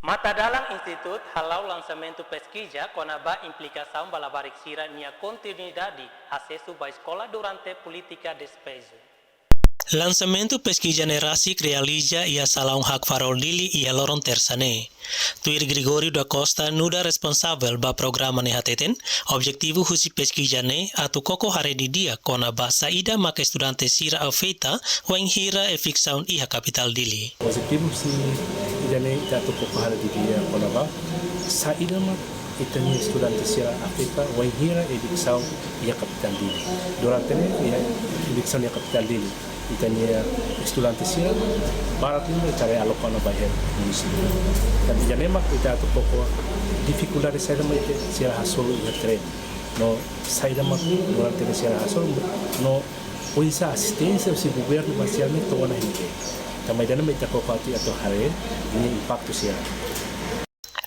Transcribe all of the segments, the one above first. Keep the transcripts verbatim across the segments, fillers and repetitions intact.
Matadalan Institute hala'o lansamentu peskiza kona-ba implikasaun ba labarik sira-nia kontinuidade asesu ba eskola durante polítika despeju. Lansamentu peskiza ne'e rasik realiza iha Salaun Hakfarol Dili iha loron Tersa ne'e. Tuir Gregório da Costa, nu'udar responsavel ba programa ne'e hateten, objetivu husi peskiza ne'e atu koko haree didi'ak kona-ba saida maka estudante sira afeta wainhira eviksaun iha kapitál Dili. Objetivu husi ida-ne'e ita atu koko haree didi'ak kona-ba saida mak ita-nia estudante sira afeta wainhira eviksaun iha kapitál Dili. Durante ne'e iha eviksaun iha kapitál Dili, ita-nia estudante sira barak liu ita haree aloka ona ba iha munisípiu. Tanba ida-ne'e mak ita atu koko difikuldade saida mak ita sira hasoru iha terrenu. No saida mak durante ne'e sira hasoru, no oinsá asisténsia husi governu ba sira ne'e to'o ona iha ne'ebé. Tanba ida-ne'e mak ita koko atu, atu haree ninia impaktu sira.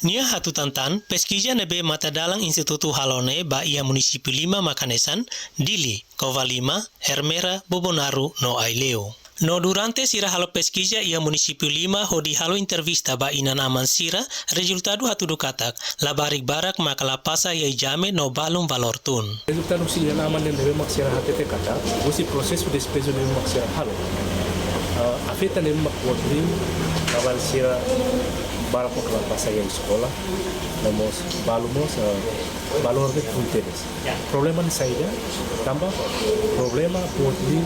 Nia hatutan tan, peskiza ne'ebé Matadalan Institutu halo ne'e ba iha munisípiu lima mak hanesan Dili, Covalima, Ermera, Bobonaro no Aileu. No durante sira halo peskiza iha munisípiu lima hodi halo entrevista ba inan-aman sira, rezultadu hatudu katak labarik barak maka la pasa iha ezame no balun valór tun. Rezultadu husi inan-aman ne'ebé mak sira hatete katak, husi prosesu despeju ne'ebé mak sira halo, ah, afeta ne'ebé mak boot liu, labarik sira barak mak la pasa iha eskola, no mós balun mós, ah, valór ne'e tun tebes. Problema ne'e saida? Tanba problema boot liu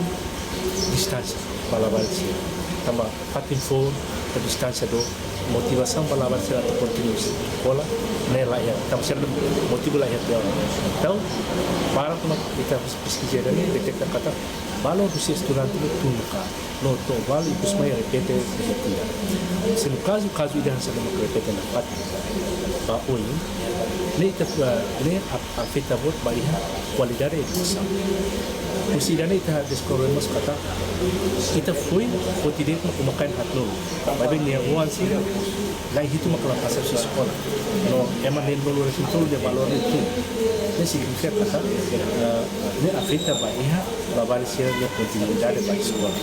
distánsia ba labarik sira. Tanba fatin foun, ka distánsia dook, motivasaun ba labarik sira atu kontinua eskola ne'e la iha. Tanba sira motivu la iha tiha ona. Entaun, barak mak ita husi peskiza ida-ne'e detekta katak valór husi estudante ne'e tun ka lae. No to'o balu ikus mai repete, repete. Se no kazu, kazu ida hanesan ne'e mak repete nafatin ba oin, ne'e ita, ne'e a-, afeta boot ba iha kualidade edukasaun. Husi ida-ne'e ita deskobre mós katak ita foin foti de'it mak uma-kain haat-nulu. Maibé nia oan sira na'in-hitu mak la pasa husi eskola. No ema neen-nulu resin-tolu nia valór ne'e tun. Ne'e signifika katak, eh, ne'e afeta ba iha labarik sira-nia kontinuidade ba eskola.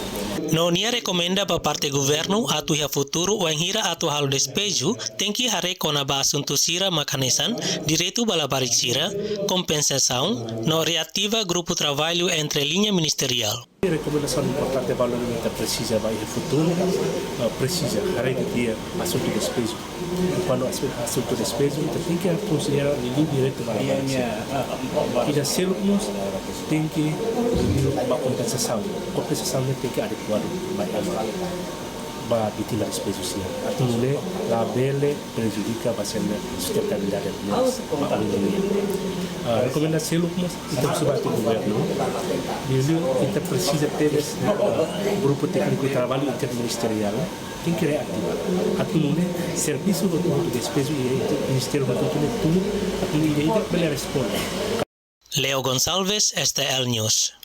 No nia rekomenda ba parte governu atu iha futuru wainhira atu halo despeju, tenke haree kona-ba asuntu sira mak hanesan direitu ba labarik sira, kompensasaun, no reativa grupu traballu entre liña ministeriál. Rekomendasaun importante balu ne'ebé ita presiza ba iha futuru, eh, presiza haree didi'ak asuntu despeju. Kuandu aspe-, asuntu despeju, ita tenke konsidera liuliu direitu ba labarik sira. Ida seluk mós tenke liuliu ba kompensasaun. Kompensasaun ne'e tenke adekuadu ba ema, ba vítima despeju sira. Atu nune'e labele prejudika ba sira-nia sustentabilidade ba oin nian. Ah, rekomenda seluk mós ita husu ba ita governu, liuliu ita presiza tebes, ah, grupu tékniku traballu interministeriál tenke reativa. Atu nune'e servisu hotu-hotu despeju iha ministériu hotu-hotu ne'e tun, atu nune'e ida-idak bele responde. Leo Gonçalves, S T L News.